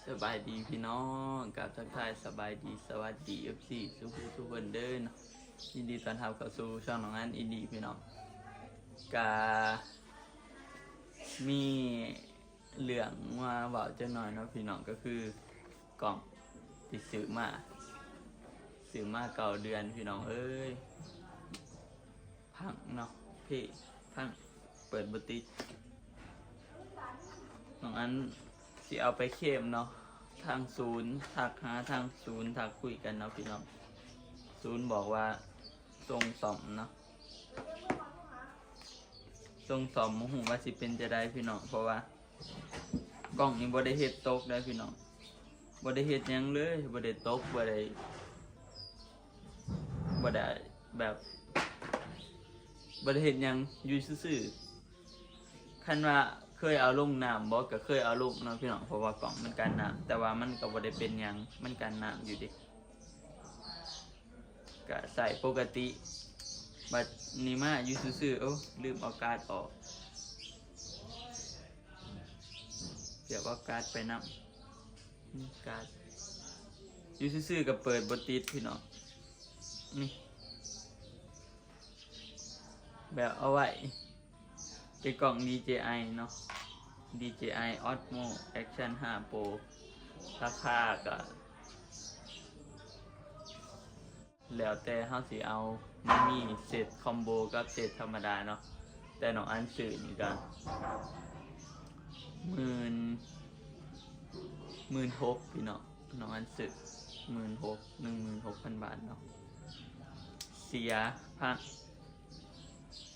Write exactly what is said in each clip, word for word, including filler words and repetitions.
สบายดีพี่น้อง กับทักทายสบายดีสวัสดี เอฟซี ทุกผู้ทุกคนเด้อเนาะ ยินดีต้อนรับเข้าสู่ช่องน้องอันอีกพี่น้อง กะมีเรื่องมาเว้าจักหน่อยเนาะพี่น้อง ก็คือกล่องที่ซื้อมา ซื้อมาเก้าเดือนพี่น้องเอ้ย พังเนาะพี่ พัง เปิดบ่ติด น้องอันสิเอาไปเคลมเนาะ ทางศูนย์ทักหาทางศูนย์ทักคุยกันเนาะพี่น้อง ศูนย์บอกว่าส่งซ่อมเนาะ ส่งซ่อมบ่ฮู้ว่าสิเป็นจั่งใดพี่น้อง เพราะว่ากล่องนี้บ่ได้เฮ็ดตกได้พี่น้อง บ่ได้เฮ็ดหยังเลย บ่ได้ตก บ่ได้ บ่ได้แบบ บ่ได้เฮ็ดหยัง อยู่ซื่อๆ คันว่าเคยเอาลงน้ำบ่ ก็เคยเอาลงเนาะพี่น้อง เพราะว่ากล่องมันกันน้ำ แต่ว่ามันก็บ่ได้เป็นหยัง มันกันน้ำอยู่เด้ ก็ใส่ปกติ บัดนี้มาอยู่ซื่อๆ โอ้ ลืมเอาการ์ดออก เสียบเอาการ์ดไปนำ นี่การ์ด อยู่ซื่อๆ ก็เปิดบ่ติดพี่น้อง นี่ แบบเอาไว้ เป็นกล่อง ดีเจไอ เนาะ ดีเจไอ Osmo Action ห้า Pro ราคาก็ แล้วแต่เฮาสิเอา มันมีเซตคอมโบกับเซตธรรมดาเนาะ แต่น้องอันซื้อนี่ก็ หมื่น หมื่นหกพี่น้อง น้องอันซื้อ หมื่นหก หนึ่งหมื่นหกพันบาทเนาะ เสียพัง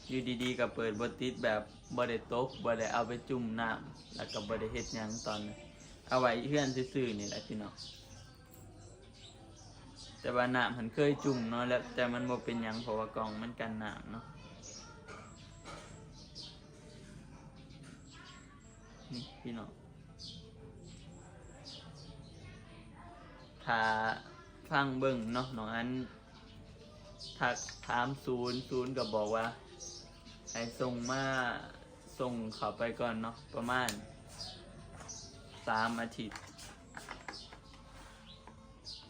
อยู่ดีๆ ก็เปิดบ่ติด แบบบ่ได้ตก บ่ได้เอาไปจุ่มน้ำ แล้วก็บ่ได้เฮ็ดหยังตอนนั้น เอาไว้เฮือนซื่อๆ นี่แหละพี่น้อง แต่ว่าน้ำหั้นเคยจุ่มเนาะ แล้วแต่มันบ่เป็นหยัง เพราะว่ากล่องมันกันน้ำเนาะ นี่พี่น้อง ถ้าฟังเบิ่งเนาะ น้องอันทักถามศูนย์ ศูนย์ก็บอกว่า ให้ส่งมา ส่งเข้าไปก่อนเนาะ ประมาณสามอาทิตย์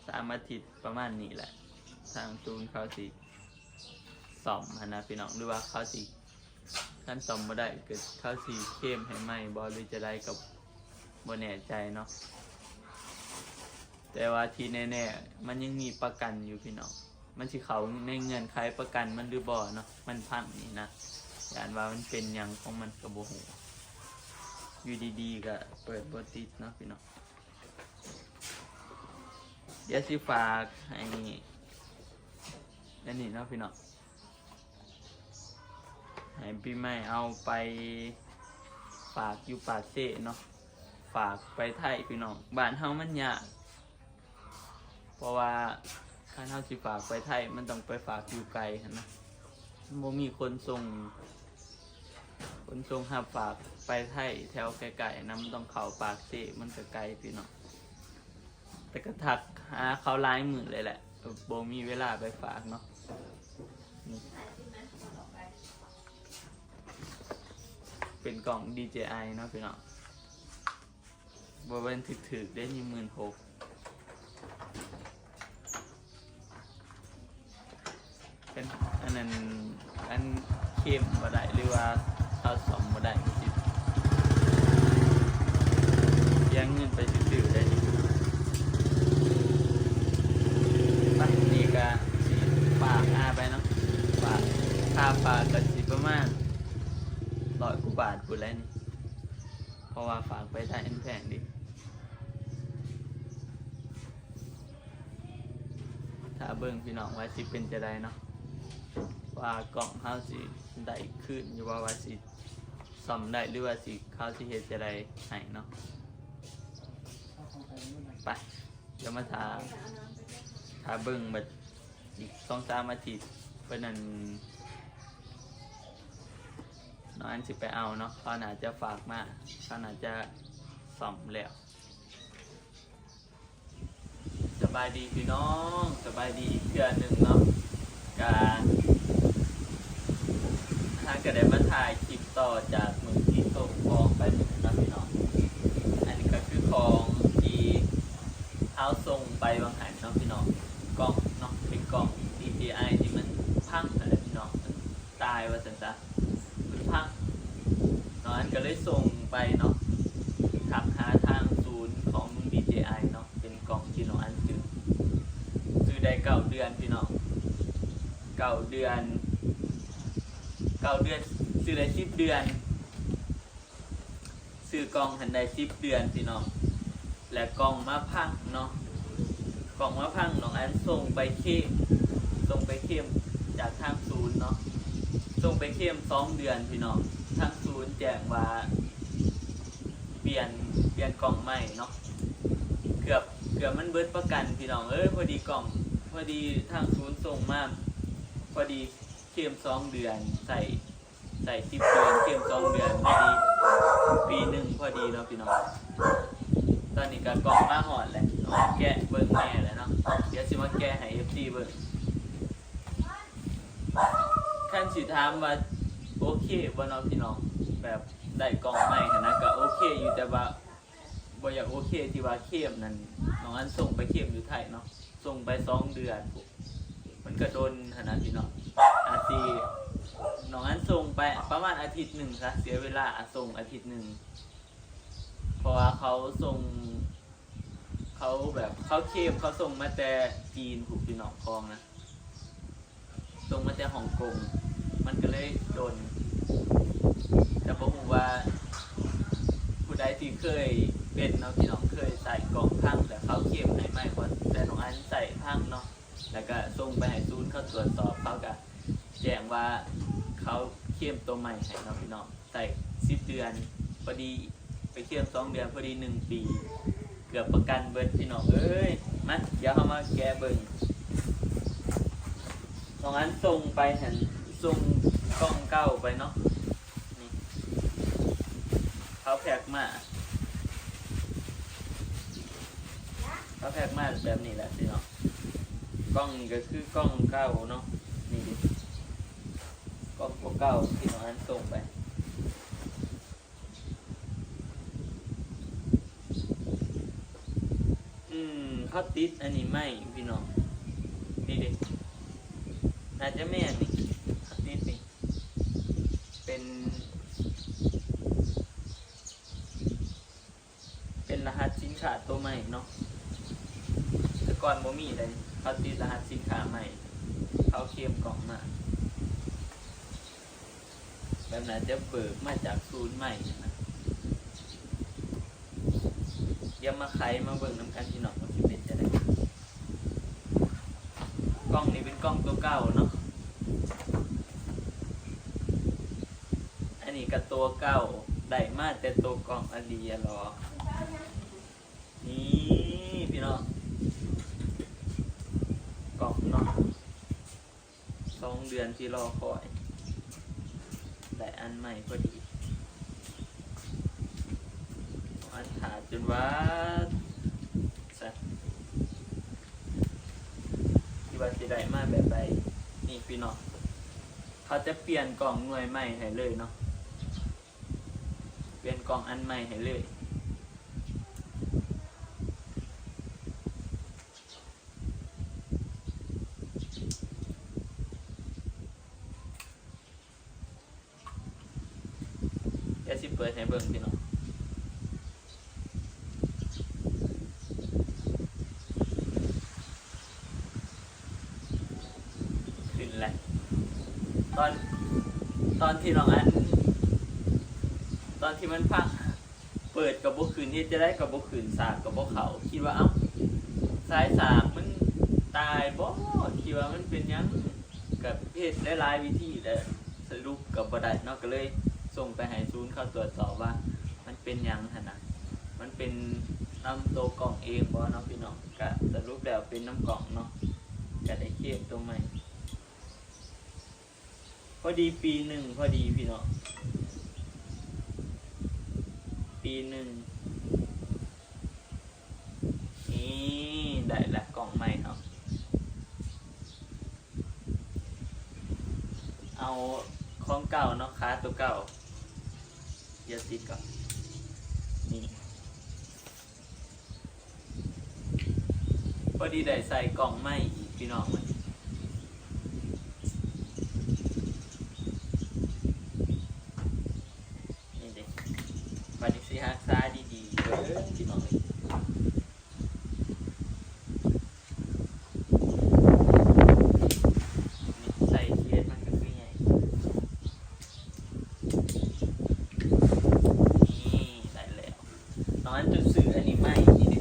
สามอาทิตย์ประมาณนี้แหละ ทางศูนย์เขาสิซ่อมหั้นนะพี่น้อง หรือว่าเขาสิ คันซ่อมบ่ได้ก็เขาสิเคลมให้ใหม่บ่ หรือจะได้ก็บ่แน่ใจเนาะ แต่ว่าที่แน่ๆ มันยังมีประกันอยู่พี่น้อง มันสิเข้าในเงื่อนไขประกันมันหรือบ่เนาะ มันพังนี่นะ ย้านว่ามันเป็นหยังของมันก็บ่ฮู้ อยู่ดีๆ ก็เปิดบ่ติดเนาะพี่น้อง เดี๋ยวสิฝากให้ อันนี้เนาะพี่น้อง ให้ปีใหม่เอาไปฝากอยู่ปากเซเนาะ ฝากไปไทยพี่น้อง บ้านเฮามันยาก เพราะว่าคันเฮาสิฝากไปไทย มันต้องไปฝากอยู่ไกลหั้นนะ มันบ่มีคนส่ง คนส่งรับฝากไปไทยแถวใกล้ๆ นะ มันต้องเข้าปากเซ มันก็ไกลพี่น้อง แต่ก็ทักหาเขาหลายมื้อเลยแหละ บ่มีเวลาไปฝากเนาะ นี่ เป็นกล่อง ดีเจไอ เนาะพี่น้อง บ่แม่นถืกๆ เด้ นี่ หมื่นหก เป็นอันนั้น อันเคลมบ่ได้ หรือว่าเขาซ่อมบ่ได้ ก็สิเสียเงินไปซื่อๆ ได้นี่ ไป นี่ก็สิฝากอาไปเนาะ ฝาก ค่าฝากก็สิประมาณร้อยกว่าบาทพู้นแหละนี่ เพราะว่าฝากไปไทยมันแพงเด้ ถ้าเบิ่งพี่น้องว่าสิเป็นจั่งใดเนาะ ว่ากล่องเฮาสิได้คืนอยู่บ่ ว่าสิซ่อมได้ หรือว่าสิ เขาสิเฮ็ดจั่งใดให้เนาะ ไป เดี๋ยวมาถ่า ถ่าเบิ่งบัดอีกสองสามอาทิตย์ เพิ่นนั่น น้องอันสิไปเอาเนาะ เขาน่าจะฝากมา เขาน่าจะซ่อมแล้ว สบายดีพี่น้อง สบายดีอีกเทื่อหนึ่งเนาะ กะ หาก็ได้มาถ่ายคลิปต่อจากมื้อที่ส่งของไปมื้อนั้นเนาะพี่น้อง อันนี้ก็คือของที่ เขาส่งไปวางหันเนาะพี่น้อง กล้องเนาะ เป็นกล้อง ดีเจไอ ที่มันพังอะไรพี่น้อง มันตายว่าซั่นซะ มันพัง น้องอันก็เลยส่งไปเนาะ ทักหาทางศูนย์ของ ดีเจไอ เนาะ เป็นกล้องที่น้องอันซื้อ ซื้อได้เก้าเดือนพี่น้อง เก้าเดือน เก้าเดือน ซื้อได้สิบเดือน ซื้อกล้องหันได้สิบเดือนพี่น้อง และกล้องมาพังเนาะ กล้องมาพัง น้องอันส่งไปเคลม ส่งไปเคลมจากทางศูนย์เนาะ ส่งไปเคลมสองเดือนพี่น้อง ทางศูนย์แจ้งว่า เปลี่ยน เปลี่ยนกล้องใหม่เนาะ เกือบ เกือบมันเบิดประกันพี่น้องเอ้ย พอดีกล้อง พอดีทางศูนย์ส่งมา พอดีเคลมสองเดือน ใส่ ใส่สิบเดือน เคลมสองเดือน พอดี ปีหนึ่งพอดีเนาะพี่น้อง ตอนนี้ก็กล้องมาฮอดแล้ว เอามาแกะเบิ่งแหน่แล้วเนาะ เดี๋ยวสิมาแกะให้ เอฟซี เบิ่ง คันสิถามว่าโอเคบ่เนาะพี่น้อง แบบได้กล้องใหม่หั้นนะ ก็โอเคอยู่ แต่ว่าบ่อยากโอเคที่ว่าเคลมนั่น น้องอันส่งไปเคลมอยู่ไทยเนาะ ส่งไปสองเดือนพุ้น มันก็โดนหั้นนะพี่น้อง อาจสิ น้องอันส่งไปประมาณอาทิตย์หนึ่งซะ เสียเวลาส่งอาทิตย์หนึ่ง เพราะว่าเขาส่ง เขาแบบเขาเคลม เขาส่งมาแต่จีนพุ้นพี่น้อง ของนะ ส่งมาแต่ฮ่องกง มันก็เลยโดน แต่บ่ฮู้ว่าผู้ใดที่เคยเป็นเนาะพี่น้อง เคยใส่กล้องพังแล้วเขาเคลมให้ใหม่บ่ แต่น้องอันใส่พังเนาะ แล้วก็ส่งไปให้ศูนย์เขาตรวจสอบ เขาก็แจ้งว่าเขาเคลมตัวใหม่ให้เนาะพี่น้อง ใส่สิบเดือน พอดีไปเคลมสองเดือน พอดีหนึ่งปี เกือบประกันเบิดพี่น้องเอ้ย มา เดี๋ยวเฮามาแกะเบิ่ง น้องอันส่งไปหั้น ส่งกล้องเก่าไปเนาะ นี่ เขาแพ็คมา เขาแพ็คมาแบบนี้แหละพี่น้อง กล้องนี่ก็คือกล้องเก่าเนาะ นี่ดิ กล้องตัวเก่าที่น้องอันส่งไป อืม เขาติดอันนี้ใหม่พี่น้อง นี่ดิ น่าจะแม่นนี่ เขาติดนี่ เป็น เป็นรหัสสินค้าตัวใหม่เนาะ แต่ก่อนบ่มีเลย เขาติดรหัสสินค้าใหม่ เขาเคลมกล้องมา แบบน่าจะเบิกมาจากศูนย์ใหม่นะ เดี๋ยวมาไขมาเบิ่งนำกันพี่น้องว่าสิเป็นจั่งใด กล้องนี้เป็นกล้องตัวเก่าเนาะ อันนี้ก็ตัวเก่า ได้มาแต่ตัวกล้องอะลีอะลอ นี่พี่น้อง กล้องเนาะ สองเดือนที่รอคอย ได้อันใหม่พอดี อันถ่าจนว่า ซะ ที่ว่าสิได้มาแบบใด นี่พี่น้อง เขาจะเปลี่ยนกล้องหน่วยใหม่ให้เลยเนาะ เปลี่ยนกล้องอันใหม่ให้เลย เดี๋ยวสิเปิดให้เบิ่งพี่น้อง ขึ้นแล้ว ตอน ตอนที่น้องอัน ตอนที่มันพัง เปิดก็บ่ขึ้น เฮ็ดจั่งใดก็บ่ขึ้น สากก็บ่เข้า คิดว่า เอ้า สายสากมันตายบ่ คิดว่ามันเป็นหยัง ก็เฮ็ดหลายๆวิธี แต่สรุปก็บ่ได้เนาะ ก็เลยส่งไปให้ศูนย์เขาตรวจสอบว่ามันเป็นหยังหั้นนะ มันเป็นนำตัวกล้องเองบ่เนาะพี่น้อง ก็สรุปแล้วเป็นนำกล้องเนาะ ก็ได้เคลมตัวใหม่ พอดีปีหนึ่งพอดีพี่น้อง ปีหนึ่ง นี่ได้ละกล้องใหม่เนาะ เอาของเก่าเนาะ ขาตัวเก่า เดี๋ยวติดก่อน นี่ พอดีได้ใส่กล่องใหม่อีกพี่น้องมัน นี่เด้ บัดนี้สิรักษาดีๆเด้อพี่น้องเอ้ย นี่ใส่เคสมันก็คือใหญ่ นี่ได้แล้ว ตอนนั้นจุดซื้ออันนี้ใหม่นี่เด้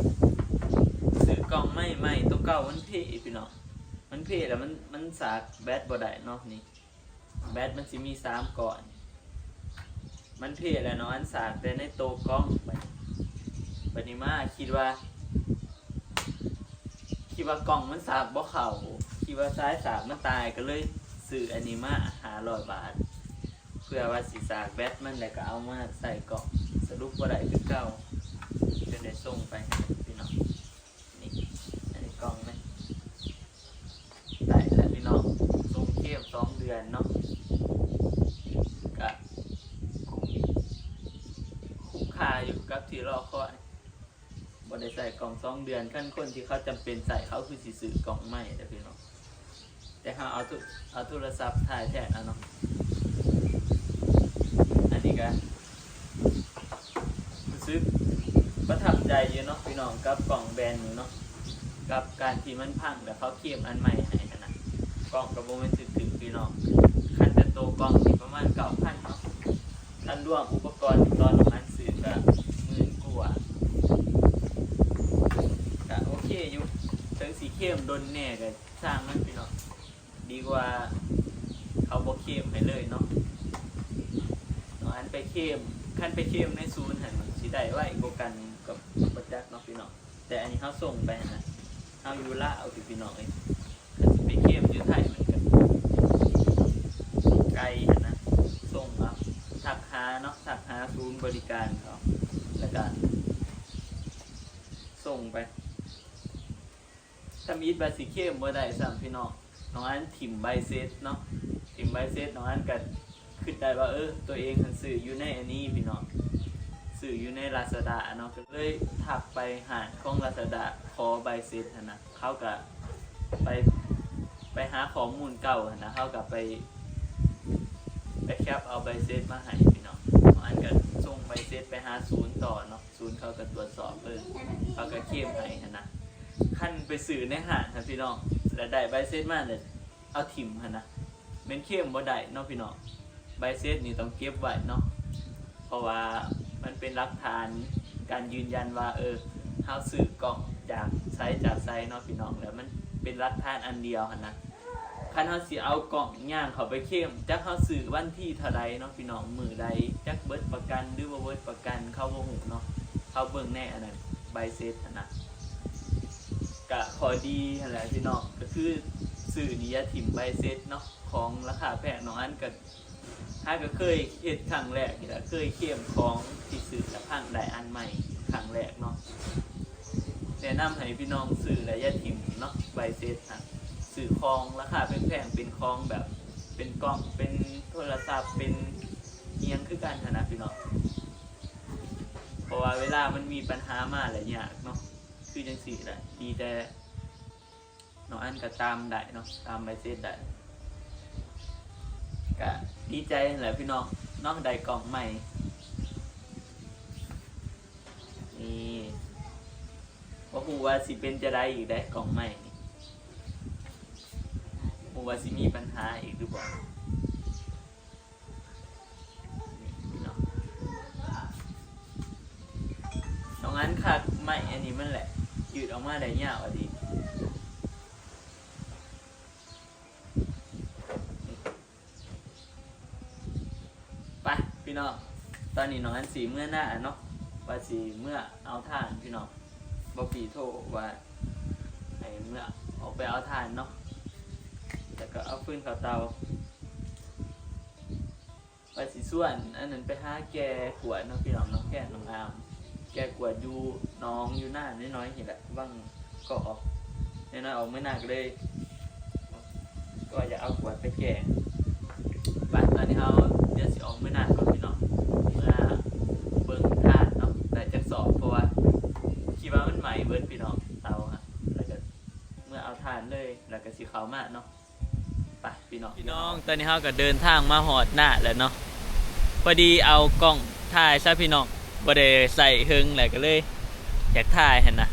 ซื้อกล่องใหม่ใหม่ ตัวเก่ามันเพพี่น้อง มันเพแล้วมัน มันสากแบตบ่ได้เนาะนี่ แบตมันสิมีสามก้อน มันเพแล้วเนาะ อันสากแต่ในโตกล่อง บัดนี้ บัดนี้มาคิดว่า คิดว่ากล่องมันสากบ่เข้า คิดว่าสายสากมันตาย ก็เลยซื้ออันนี้มาห้าร้อยบาท เพื่อว่าสิสากแบตมัน แล้วก็เอามาใส่กล่อง สรุปบ่ได้คือเก่า จนได้ส่งไปให้พี่น้อง นี่ อันนี้กล่องนะ ได้แล้วพี่น้อง ส่งเคลมสองเดือนเนาะ ก็คุ้ม คุ้มค่าอยู่กับที่รอคอย บ่ได้ใส่กล่องสองเดือน คันคนที่เขาจำเป็นใส่ เขาคือสิซื้อกล่องใหม่เด้อพี่น้อง แต่เฮาเอาโท เอาโทรศัพท์ถ่ายแทนเอาเนาะ อันนี้ก็รู้สึกประทับใจอยู่เนาะพี่น้อง กับกล่องแบรนด์นี้เนาะ กับการที่มันพังแล้วเขาเคลมอันใหม่ให้หั้นนะ กล่องก็บ่แม่นถืกๆพี่น้อง คันแต่โตกล่องนี่ประมาณเก้าพันเนาะ คันรวมอุปกรณ์ที่ตอนนั้นซื้อก็หมื่นกว่า ก็โอเคอยู่ ถึงสิเคลมโดนแน่ก็ช่างมันพี่น้อง ดีกว่าเขาบ่เคลมให้เลยเนาะ เนาะ อันไปเคลม คันไปเคลมในศูนย์หั่นสิได้ไวกว่ากันกับบ่จักเนาะพี่น้อง แต่อันนี้เฮาส่งไปหั่นนะ เฮาอยู่ลาวติพี่น้องเอ้ย คันสิไปเคลมอยู่ไทยมันก็ไกลหั่นนะ ส่งเอา ทักหาเนาะ ทักหาศูนย์บริการเขา แล้วก็ส่งไป ทำอิดว่าสิเคลมบ่ได้ซ้ำพี่น้อง น้องอันถิ่มใบเสร็จเนาะ ถิ่มใบเสร็จ น้องอันก็คิดได้ว่า เออ ตัวเองหั้นซื้ออยู่ในอันนี้พี่น้อง ซื้ออยู่ในลาซาด้าเนาะ ก็เลยทักไปหาของลาซาด้า ขอใบเสร็จหั้นนะ เขาก็ไป ไปหาข้อมูลเก่าหั้นนะ เขาก็ไป ไปแคปเอาใบเสร็จมาให้พี่น้อง น้องอันก็ส่งใบเสร็จไปหาศูนย์ต่อเนาะ ศูนย์เขาก็ตรวจสอบเบิ่ง เขาก็เคลมให้หั้นนะ คันไปซื้อในห้างหั้นพี่น้อง แล้วได้ใบเสร็จมาเลย เอาถิ่มหั้นนะ แม่นเคลมบ่ได้เนาะพี่น้อง ใบเสร็จนี่ต้องเก็บไว้เนาะ เพราะว่ามันเป็นหลักฐานการยืนยันว่า เออ เฮาซื้อกล่องจากไสจากไสเนาะพี่น้อง แล้วมันเป็นหลักฐานอันเดียวหั้นนะ คันเฮาสิเอากล่องย่างเข้าไปเคลม จักเฮาซื้อวันที่เท่าใดเนาะพี่น้อง มื้อใด จักเบิดประกันหรือบ่เบิดประกัน เขาบ่ฮู้เนาะ เขาเบิ่งในอันนั้น ใบเสร็จหั้นนะ ก็ข้อดีหั้นแหละพี่น้อง ก็คือซื้อนี่อย่าถิ่มใบเสร็จเนาะ ของราคาแพง น้องอันก็ หาก็เคยเฮ็ดครั้งแรกนี่แหละ เคยเคลมของที่ซื้อแล้วพังได้อันใหม่ครั้งแรกเนาะ แนะนำให้พี่น้องซื้อแล้วอย่าถิ่มเนาะ ใบเสร็จหั้น ซื้อของราคาแพงๆ เป็นของแบบ เป็นกล่อง เป็นโทรศัพท์ เป็นอิหยังคือกันหั้นนะพี่น้อง เพราะว่าเวลามันมีปัญหามาแล้วยากเนาะ คือจังซี่แหละ ดีแต่ น้องอันก็ตามได้เนาะ ตามใบเสร็จได้ ก็ดีใจแหละพี่น้อง น้องได้กล่องใหม่ นี่ บ่ฮู้ว่าสิเป็นจะได้อีกได้กล่องใหม่นี่ บ่ฮู้ว่าสิมีปัญหาอีกหรือบ่ นี่พี่น้อง น้องอันคักไม้อันนี้มันแหละ ยืดออกมาได้ยาวอะดี ไปพี่น้อง ตอนนี้น้องอันสิเมือหน้าเนาะ ว่าสิเมือเอาถ่านพี่น้อง บ่ปีโทรว่า ให้เมือออกไปเอาถ่านเนาะ แล้วก็เอาฟืนเข้าเตา ว่าสิชวนอันนั้นไปหาแก่ขวดเนาะพี่น้องเนาะ แก่น้องอาม แก่ขวดอยู่หนองอยู่หน้าน้อยๆนี่แหละ วังกอก น้อยๆออกเมือหน้าก็เลย ก็อยากเอาขวดไปแก่ ไป ตอนนี้เฮาเดี๋ยวสิออกเมือหน้าก่อนพี่น้อง เมือเบิ่งถ่านเนาะ ได้จักสอบ เพราะว่าคิดว่ามันไหม้เบิดพี่น้อง เตาฮะ แล้วก็ แล้วก็สิเข้ามาเนาะ ไปพี่น้อง พี่น้อง ตอนนี้เราก็เดินทางมาฮอดนาแล้วเนาะ พอดีเอากล้องถ่ายซะพี่น้อง บ่ได้ใส่เฮิงแล้วก็เลย อยากถ่ายหั้นนะ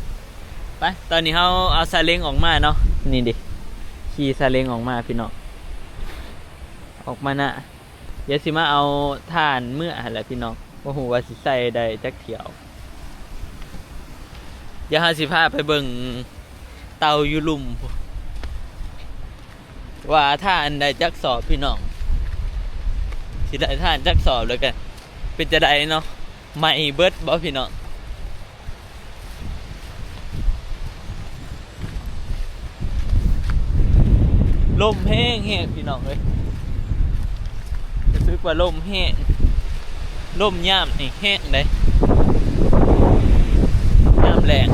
ไป ตอนนี้เราเอาซาเล้งออกมาเนาะ นี่ดิ ขี่ซาเล้งออกมาพี่น้อง ออกมานา เดี๋ยวสิมาเอาถ่านเมือหั้นแหละพี่น้อง บ่ฮู้ว่าสิใส่ได้จักเที่ยว เดี๋ยวเราสิพาไปเบิ่งเตาอยู่ลุ่ม ว่าถ่านได้จักสอบพี่น้อง สิได้ถ่านจักสอบแล้วกัน เป็นจั่งใดเนาะ ไหม้เบิดบ่พี่น้อง ลมแฮงแฮงพี่น้องเอ้ย รู้สึกว่าลมแฮง ลมยามนี่แฮงเด้ ยามแลง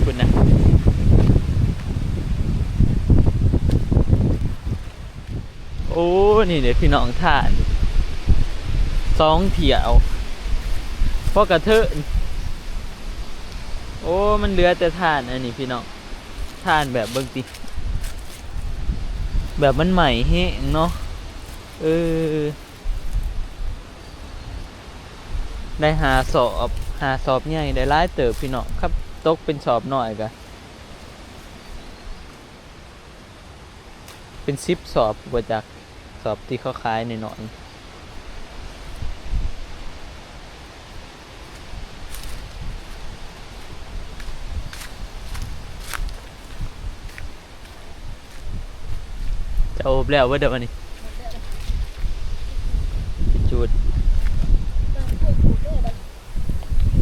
พุ้นนะ โอ้ นี่เด้พี่น้องถ่าน สองเที่ยว พอกระเทิน โอ้ มันเหลือแต่ถ่านอันนี้พี่น้อง ถ่านแบบเบิ่งติ แบบมันไหม้แฮงเนาะ เออ ได้ห้าสอบ ห้าสอบใหญ่ ได้หลายเติบพี่น้อง ครับ ตกเป็นสอบน้อยก็ เป็นสิบสอบบ่จัก สอบที่เขาขายน้อยๆ จะอบแล้วเว้ยเดี๋ยววันนี้ จุด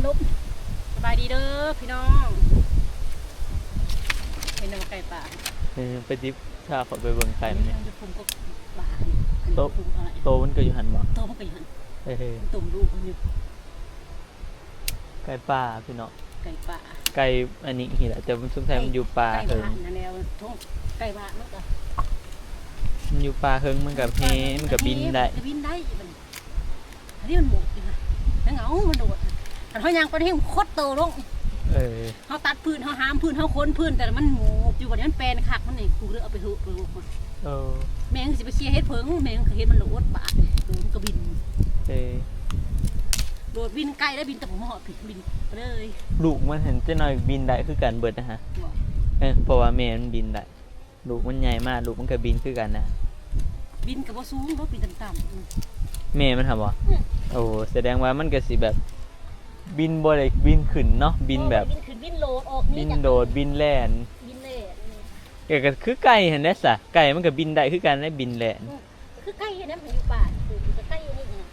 ลบ สบายดีเด้อพี่น้อง เป็นน้ำไก่ป่า เออ ไปดิบ ถ้าขอไปเบิ่งไข่มันเนี่ย มันจะคุมก็ป่า โต คุมอะไร โตมันก็อยู่หั่นบ่ โตมันก็อยู่หั่น เออ มันตุ่มลูกมันอยู่ ไก่ป่าพี่น้อง ไก่ป่า ไก่อันนี้นี่แหละ แต่มันสงสัยมันอยู่ป่า ไก่ เหิง บ้านนั่นแหละ ทุ่ง ไก่บ้านมันก็ มันอยู่ป่าเหิง มันก็แฮ มันก็บินได้ มันก็บินได้ อันนี้มันหมกอยู่ค่ะ แล้วเหงามันโดดค่ะ คันเฮาย่างไปนี่มันโคตรโตลง เออ เฮาตัดพื้น เฮาหามพื้น เฮาค้นพื้น แต่มันหมกอยู่ บัดนี้มันแปลนคัก มันนี่ กูเลยเอาไปเหอะ ไปเหอะ เออ แม่งสิไปเคลียร์เห็ดเผิง แม่งก็เห็นมันโดดปาด โดดมันก็บิน เออ โดดบินไกลแล้วบินแต่ผมหอบบินไปเลย ลูกมันหั้นจักหน่อยบินได้คือกันเบิดนะฮะ บ่ เออ เพราะว่าแม่มันบินได้ ลูกมันใหญ่มาก ลูกมันก็บินคือกันนะ บินก็บ่สูงเนาะ บินต่ำๆ อืม แม่มันหั่นบ่ อืม โอ้ แสดงว่ามันก็สิแบบ บินบ่ได้บินขึ้นเนาะ บินแบบ บ่ได้บินขึ้น บินโลดออก บินโดด บินแล่น บินแล่น อืม เออ ก็คือไก่หั่นแหละซะ ไก่มันก็บินได้คือกันนะ บินแล่น อืม คือไก่เนี่ยมันอยู่ป่า คือไก่นี่นะ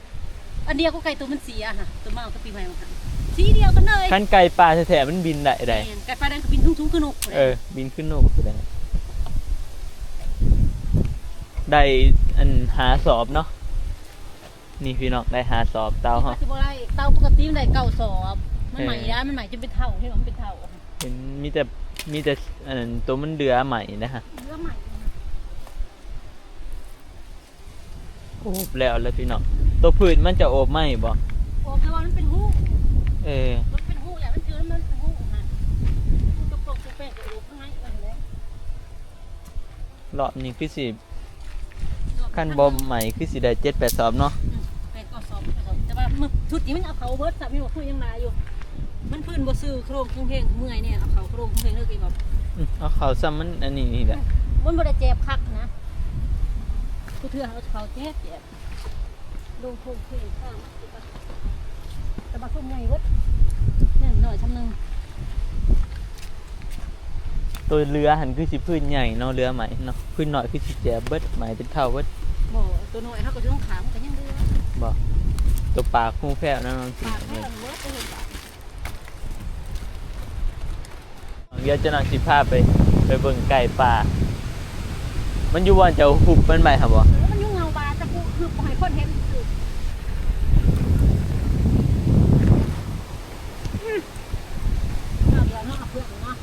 อันเดียวก็ไก่ตัวมันเสียค่ะ ตัวมาเอาตัวปีใหม่มาค่ะ สีเดียวกันเลย คันไก่ป่าแท้ๆ มันบินได้ใด แม่น ไก่ป่าแดงก็บินสูงๆ คือนก เออ บินคือนกก็ได้ ได้อันห้าสอบเนาะ นี่พี่น้อง ได้ห้าสอบเตาเฮา สิบ่ได้ เตาปกติมันได้เก้าสอบ มันใหม่ เออ แล้ว มันใหม่จนเป็นเท่า เห็นบ่ มันเป็นเท่า เห็นมีแต่ มีแต่อันนั้น ตัวมันเหลือใหม่นะฮะ เหลือใหม่ โอบแล้วเลยพี่น้อง ตัวพื้นมันจะโอบไหมบ่ โอบแต่ว่ามันเป็นฮู เออ มันเป็นฮูแหละ มันคือมันเป็นฮูฮะ ฮูกระป๋องกระแป้งก็โอบข้างในนั่นแหละ รอบนี้คือสิ คันบ่ใหม่คือสิได้เจ็ดแปดสอบเนาะ อืม แปดเก้าสอบ แปดเก้าสอบ แต่ว่ามื้อชุดนี้มันเอาเขาเบิด สามีบอกคุยยังหลายอยู่ มันพื้นบ่ซื้อโครงคงเพลงเมื่อยเนี่ย เอาเขาโครงคงเพลงเลิกอีกแบบ อืม เอาเขาซ้ำมันอันนี้นี่แหละ มันบ่ได้แจบคักนะ กูเทื่อเอาเขาแจบแจบ ลงโครงเพลงข้างมันสิปะ แต่ว่าโครงใหญ่เบิด เนี่ยหน่อยซ้ำหนึ่ง ตัวเรือหั้นคือสิพื้นใหญ่เนาะ เรือใหม่เนาะ พื้นน้อยคือสิแจบเบิด ใหม่เป็นเท่าเบิด บ่ ตัวน้อยเฮาก็สิต้องขามกันยังเรือ บ่ ตัวปากฮูแพร่วนะมันสิ ปากแพร่วเบิด ตัวใหญ่ เดี๋ยวจะนั่งสิพาไป ไปเบิ่งไก่ป่า มันอยู่บ่อนเจ้าหุบมันไปหาบ่ มันอยู่เงาป่า แต่กูคือบ่ให้คนเห็นคือ อืม เอาเดี๋ยวเนาะ เอาเพื่อนเนาะ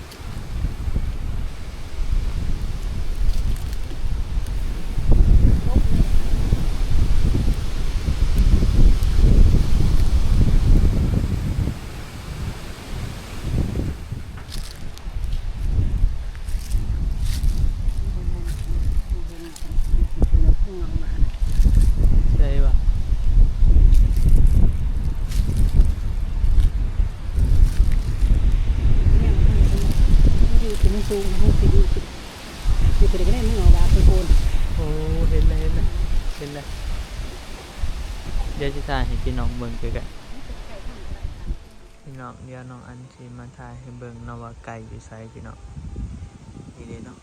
สูงมันสิดีขึ้น อยู่ตัวเดียวก็ได้ มึงเอาว่าคือโคน โอ้ เห็นแล้ว เห็นแล้ว เห็นแล้ว เดี๋ยวสิถ่ายให้พี่น้องเบิ่งใกล้ๆ พี่น้อง เดี๋ยวน้องอันสิมาถ่ายให้เบิ่งเนาะ ว่าไก่อยู่ไสพี่น้อง นี่เด้เนาะ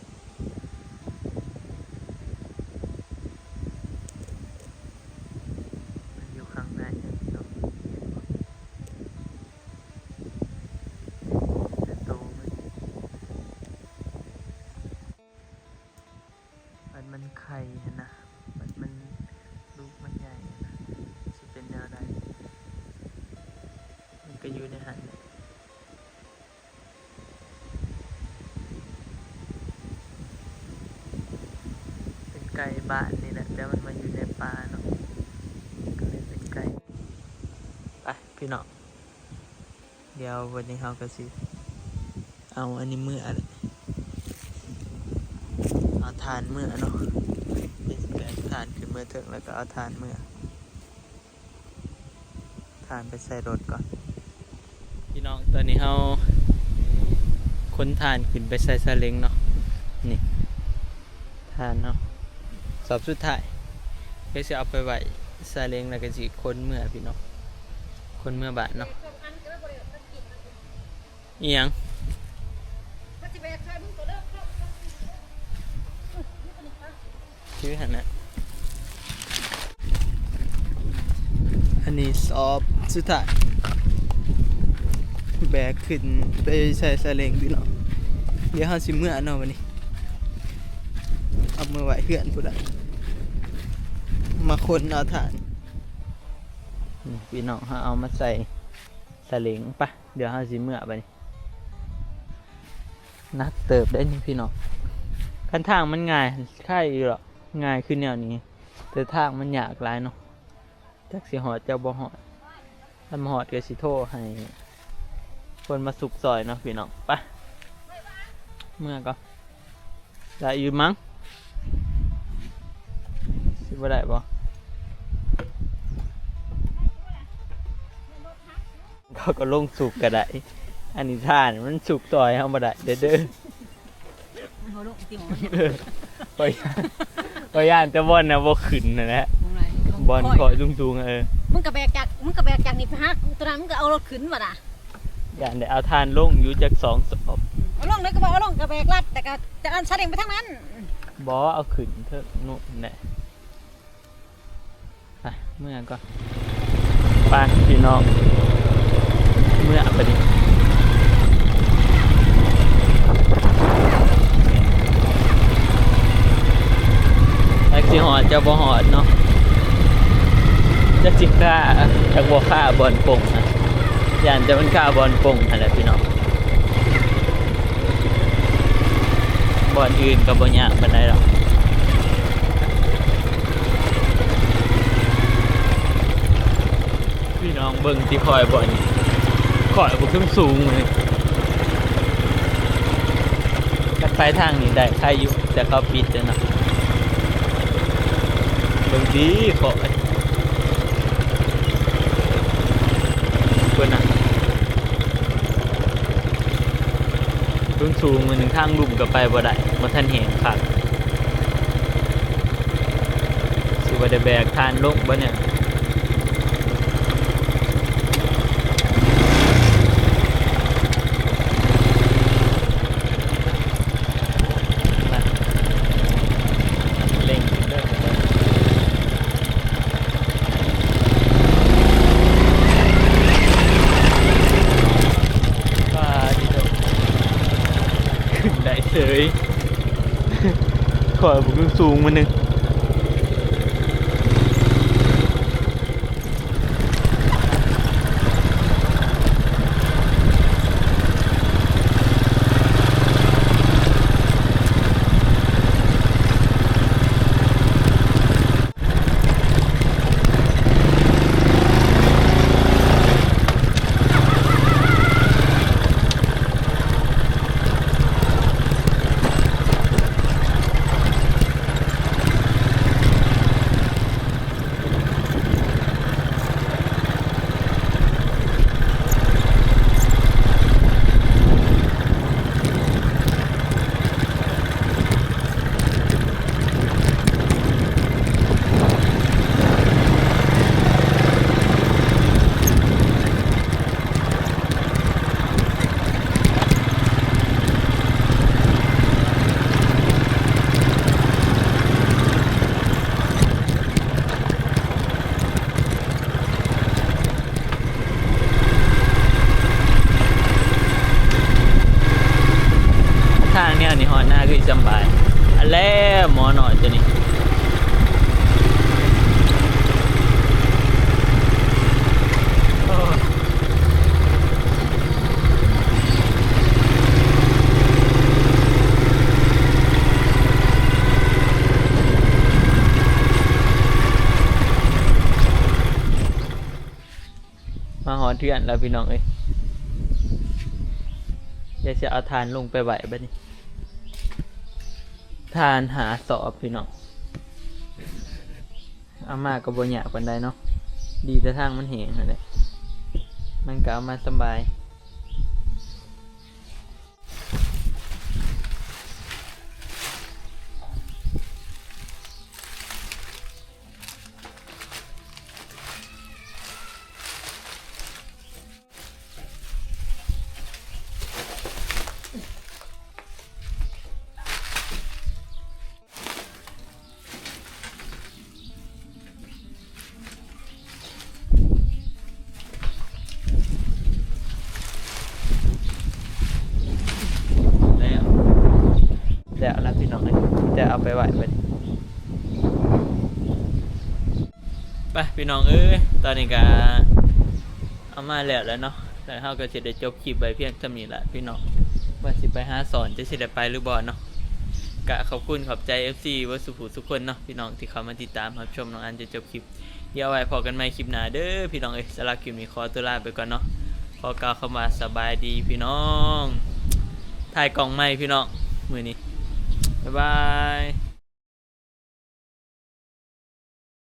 มันอยู่ข้างในเนาะ เห็นบ่ เห็นแต่โตมัน มัน มันไข่หั้นนะ มัน มัน ลูกมันใหญ่หั้นนะ สิเป็นแนวใด มันก็อยู่ในหั้นแหละ เป็นไก่บ้านนี่แหละ แต่มันมาอยู่ในป่าเนาะ ก็เลยเป็นไก่ ไป พี่น้อง เดี๋ยววันนี้เฮาก็สิ เอาอันนี้เมือเลย เอาถ่านเมือเนาะ เป็นแบบถ่านขึ้นเมือเถิง แล้วก็เอาถ่านเมือ ถ่านไปใส่รถก่อน พี่น้อง ตอนนี้เฮาขนถ่านขึ้นไปใส่ซาเล้งเนาะ นี่ ถ่านเนาะ สอบสุดท้าย ก็สิเอาไปไว้ซาเล้ง แล้วก็สิขนเมือพี่น้อง ขนเมือบ้านเนาะ อีหยัง ถือหั่นน่ะ อันนี้สอบสุดท้าย แบกขึ้นไปใส่ซาเล้งพี่น้อง เดี๋ยวเฮาสิเมือเนาะวันนี้ เอาเมือไว้เฮือนพุ้นละ มาขนเอาถ่าน นี่พี่น้อง เฮาเอามาใส่ซาเล้ง ไป เดี๋ยวเฮาสิเมือบัดนี้ หนักเติบได้นี่พี่น้อง คันทางมันง่าย ไคอยู่หรอก ง่ายคือแนวนี้ แต่ทางมันยากหลายเนาะ จักสิฮอดจักบ่ฮอด ถ้าบ่ฮอดก็สิโทรให้คนมาซุกซอยเนาะพี่น้อง ไป เมือก่อน ได้อยู่มั้ง สิบ่ได้บ่ เขาก็ลงซุกก็ได้ อันนี้ถ่านมันซุกซอยเฮาบ่ได้เด้อ เด้อ มันบ่ลงติหมอ เออ ข้อยย่าน ข้อยย่านแต่บ่อนน่ะบ่ขึ้นนั่นแหละ มองไหน บ่อน ข้อย ข้อยสูงๆ เออ มึงก็แบกจาก มึงก็แบกจากนี่ไปหากู ตัวนั้นมึงก็เอารถขึ้นบ่ล่ะ ย่านได้เอาถ่านลงอยู่จักสองสอบ เอาลงเลยก็บอกเอาลงก็แบกลัด แต่ก็จะเอาซาเล้งไปทางนั้น บ่ เอาขึ้นเถอะนู่นแหละ ไป เมือก่อน ไป พี่น้อง เมือไปดิ จักสิฮอดจักบ่ฮอดเนาะ จักสิคา จักบ่คาบ่อนปงนะ ย่านแต่มันคาบ่อนปงหั่นแหละพี่น้อง บ่อนอื่นก็บ่ยากปานใดดอก พี่น้องเบิ่งที่ข้อยบ่อน ข้อยบ่ขึ้นสูงเลย กันไปทางนี้ได้ใครอยู่ แต่เขาปิดแล้วเนาะ เบิ่งดีข้อย เพิ่นน่ะ สูงสูง มื้อหนึ่งทางลุ่มก็ไปบ่ได้ บ่ทันแห้งคัก สิบ่ได้แบกถ่านลงบ่เนี่ย เร่งขึ้นเด้อ ว้า ดีเด้อ ขึ้นได้เฉย ข้อยบ่สูงมื้อหนึ่ง คือสำบาย อันแล้วหมอน้อยตัวนี้ มาฮอดเฮือนแล้วพี่น้องเอ้ย เดี๋ยวสิเอาถ่านลงไปไว้บัดนี้ ถ่านห้าสอบพี่น้อง เอามาก็บ่ยากปานใดเนาะ ดีแต่ทางมันแห้งนั่นแหละ มันก็เอามาสำบาย แล้ว แล้วนะพี่น้องเอ้ย จะเอาไปไหว้เพิ่น ไปพี่น้องเอ้ย ตอนนี้ก็เอามาแล้วแหละเนาะ แล้วเฮาก็สิได้จบคลิปไว้เพียงเท่านี้แหละพี่น้อง ว่าสิไปหาสอน จะสิได้ไปหรือบ่เนาะ ก็ขอบคุณขอบใจ เอฟซี เบิดสุผู้สุคนเนาะพี่น้องที่เข้ามาติดตามรับชมน้องอันจนจบคลิป เดี๋ยวไว้พอกันใหม่คลิปหน้าเด้อพี่น้องเอ้ย สำหรับคลิปนี้ขอตัวลาไปก่อนเนาะ ขอกล่าวคำว่าสบายดีพี่น้อง ถ่ายกล้องใหม่พี่น้อง มื้อนี้ บ๊ายบาย